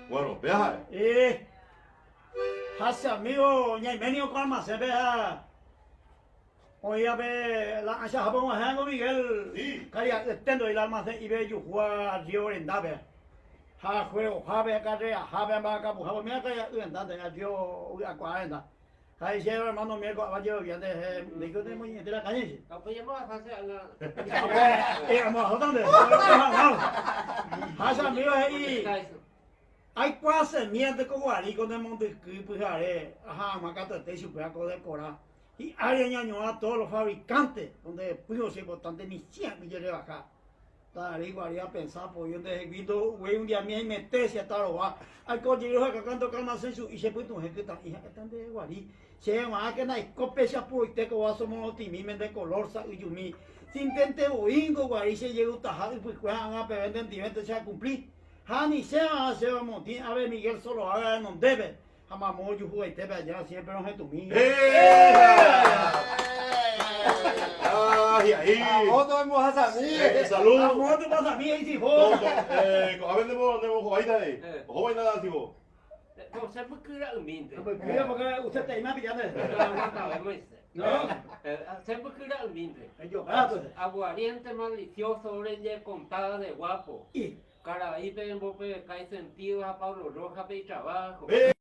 Bueno, péa ha'e. Eh, ha che amigo ñaime niko ko almacén-pe ha oĩva pe la anchahápe og̃uahẽngo Miguel karia'yete ndoi la almacén-ipe juhúva río rendápe ha juegohápe, carrerahápe, mba'akapuhápe umíva karia'y rendánte, río vy'akuaa renda. Ha che hermano miel ko'ãva jerovia nde rehe, ndéiko ne moñe'ẽte la calle che. Ha upéi ambohasa che ág̃a. Eh, ambohasóta nde. Ha che amigo he'i, aikuaasemiente ko guari ko ne mondyky pyhare aha hag̃ua katuete ichupe akodekora. Hi'ári añañuã todos los fabricantes, donde pýrõ che importante michĩ a'ỹi jerevaha. Nda'aréi guare apensa apoio ndehegui ndouvéi un diami aimete che atarova aiko jey oheka kanto kalmasẽ chu'i che pytuhẽ kytã'i ha'éta nde guari che g̃uarãkena aiko péicha apuroite ko vaso morotĩmíme nde color sa'yjumi sintente voíngo guari che jeýtaha ypykue ha ág̃a peve ndendivénte che akumpli ha anichéva'erã chéve amotĩ ave Miguel Soloaga renondépe Ha mamo ojuhuvaitépe aja siempre rohetũmi. Ay, ahí. Amóto embohasami. Eh, salud. Amóto embohasami, ahí sí, jo. Eh, ko'ápe ndemo ndemo jovaíta ahí. Oho vaina sivo. No, che mbykyra'ymínte. Mbykýra porque usted teima pillánte. Aguantave Moisés. No. Che mbykyra'ymínte. Ejoka pues. Aguariente malicioso rejecontada de guapo. Y. Karaípe embopeka isentido ha Pablo Rojas-pe itrabajo. Eh.